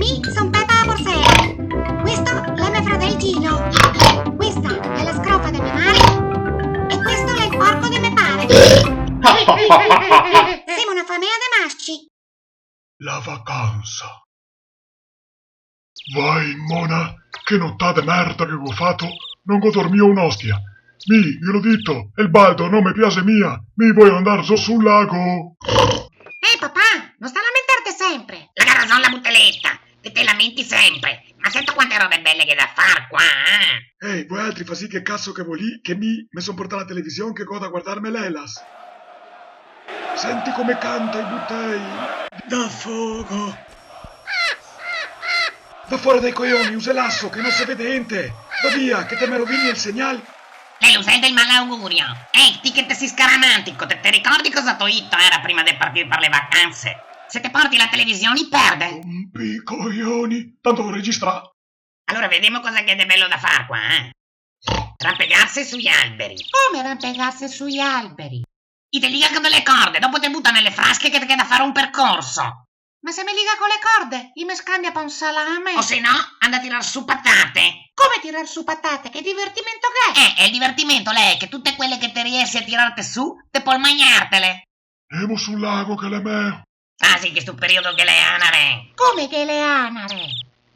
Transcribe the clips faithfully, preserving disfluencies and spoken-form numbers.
Mi son Pepa la porsela. Questo l'è me fradel Gino. Questa l'è la scrofa de me mare. E questo l'è el porco de me pare. Semo na famea de masci. La vacansa. Vai, mona, che notà de merda che go fato, no go dormìo un'ostia. Mi, ghe l'ò dito, el baldo no me piaxe mia, mi vojo andar zo sul lago. Eh, papà, no sta lamentarte sempre. La ga rason la buteleta, te te lamenti sempre. Ma seto quante robe bele che gh'è da far qua, eh? Ehi, voialtri fasì che caso che volì, che mi me son portà la television che go da guardarme l'Hellas. Senti come canta i butei. Da fogo. Da fora dai coioni, uselaso, che no se vede gnente. Va via, che te me rovini el segnal. L'è l'usel del malaugurio. Ehi, ti che te si scaramantico, te, te ricordi cosa t'ò dito, eh, prima de partir par le vacanse? Se te porti la television, i perde. Rompicoioni. Tanto go registrà. Alora, vedemo cosa che gh'è de belo da far qua, eh? Rampegarse sui alberi. Come rampegarse sui alberi? I te liga co dele corde, dopo te buta nele frasche che te gh'è da far un percorso. Ma se me liga co le corde, i me scambia pa un salame. O se no, anda a tirar su patate. Come tirar su patate? Che divertimento che xe? Eh, e el divertimento l'è che tute quele che te riesi a tirarte su, te pol magnartele. Ndemo sul lago che l'è mejo. Tasi che sto periodo ghe l'è anare. Come ghe l'è anare?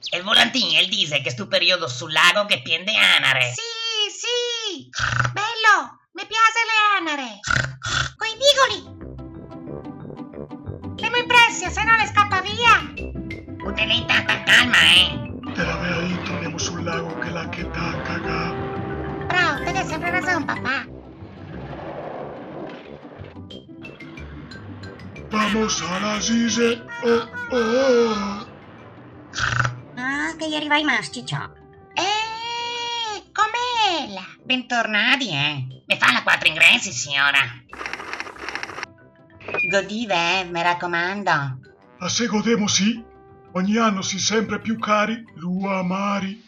El volantin el dixe che sto periodo sul lago ghe pien de anare. Sì, sì. Belo, me piaxe le anare. Coi bigoli. Ndemo in presia, se no le scapa via. Buteleta, sta calma, eh. Te l'avea dito, ndemo sul lago che l'è che da cagà. Bravo, te ghè sempre rason, papà. Vamos a las islas, oh, oh, oh. Ah, che i è rivai i masci, ciò. Eh, com'ela? Bentornadi, eh. Me fa la quatro ingresi, siora. Godive, eh, me racomando. A se godemo sì, ogni ano sì sempre più cari, lu amari.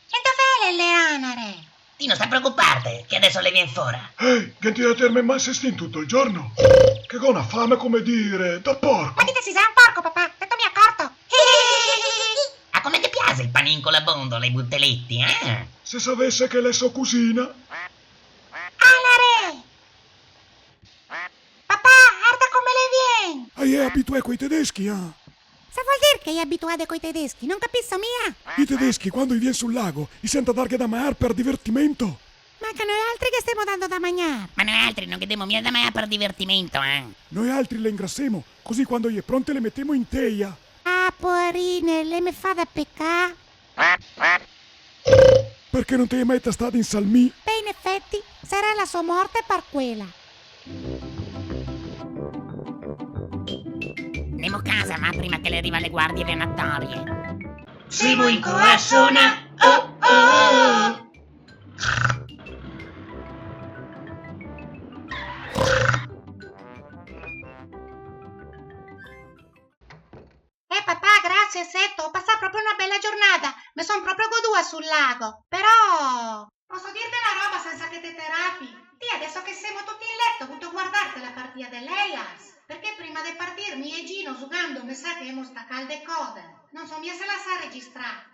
E dove l'è le anare? Ti no sta preocuparte, che deso le vien fora. Ehi, che ti a terme mal se stin tuto el giorno? Che go na fame, come dire, da porco. Ma ti te si za un porco, papà, te te mi acorto. Ah, come te piaxe el panin co la bondola e i buteleti, eh? Se savese che l'è so cusina. Anare! Papà, arda come le vien! Ah, i è abituà coi tedeschi, ah? Sa vol dir che i è abituà coi tedeschi? No capiso mia! I tedeschi, quando i vien sul lago, i senta darghe da magnar par divertimento. Ma anca noialtri ghe stemo dando da magnar. Ma noialtri no ghe demo mia da magnar par divertimento, eh? Noialtri le ingrasemo, cusì quando i è pronte le metemo in teia. Ah, poarine, le me fa da pecà. Parché no te le è mai tastade in salmì? Beh, in efeti, sarà la so morte par quela. Ndemo casa, ma prima che le riva le guardie venatorie. Semo in Coassona, oh, oh, oh. Eh, papà, grasie, seto, go pasà proprio na bela giornada. Me son proprio godua sul lago. Però... Poso dirte na roba sensa che te te rapi? Ti, deso che semo tuti in leto, vuto guardarte la partia de l'Hellas? Parché prima de partir, mi e Gino zugando, me sa che ghemo stacà el decoder. No so mia se la sa registrà.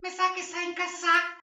Me sa che s'à incasà.